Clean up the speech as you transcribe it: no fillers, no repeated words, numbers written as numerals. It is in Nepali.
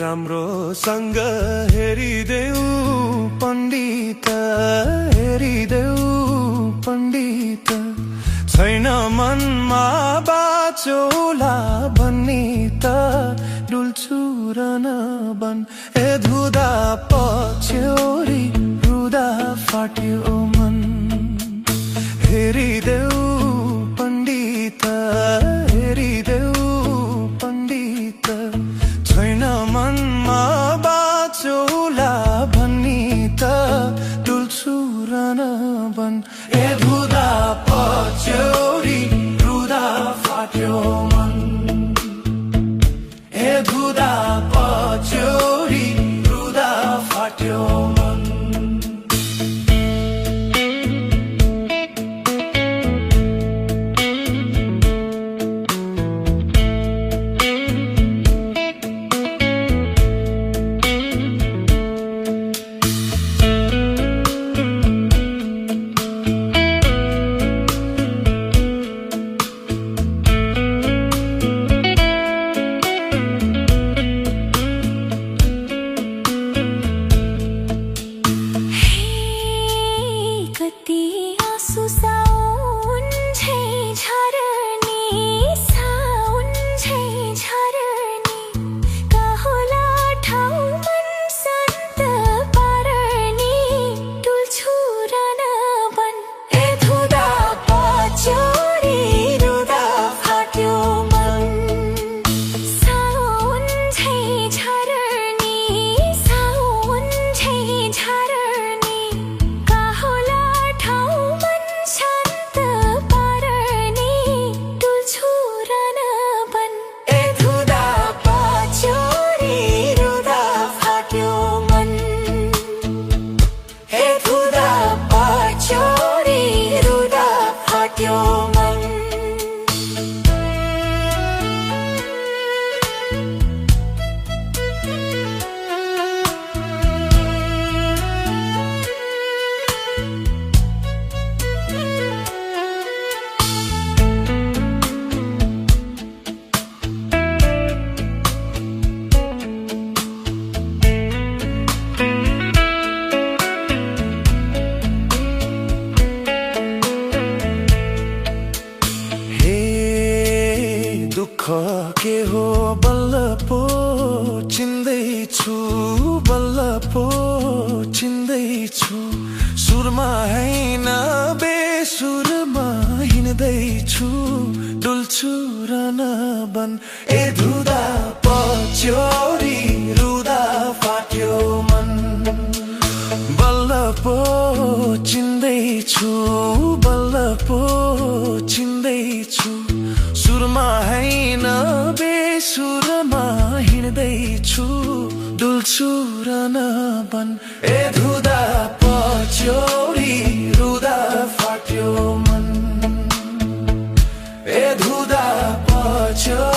राम्रोसँग हेरिदेऊ पण्डित, हेरिदेऊ पण्डित, छैन मनमा बाचोला भन्ने त डुल्छु र नबन। ए धुदा पछ्यौरी रुदा फाट्यो मन, हेरिदेऊ पण्डित, हेरिदेऊ पण्डित, छैन मनमा बाचोला भन्ने त डुल्छु र नबन। ए धुदा पछ्यौरी रुदा फाट्यो मन, ए धुदा पछ्यौरी रुदा फाट्यो मन। के हो बल्ल पो चिन्दैछु, बल्ल पो चिन्दैछु, सुरमा हैन बेसुरमा हिँड्दैछु, डुल्छु र नबन। ए धुदा पछ्यौरी रुदा फाट्यो मन, बल्ल पो चिन्दैछु, बल्ल पो चिन्दैछु, सुरमा हैन बेसुरमा हिँड्दैछु, डुल्छु र नबन। ए धुदा पछ्यौरी रुदा फाट्यो मन, ए धुदा पछ्यौरी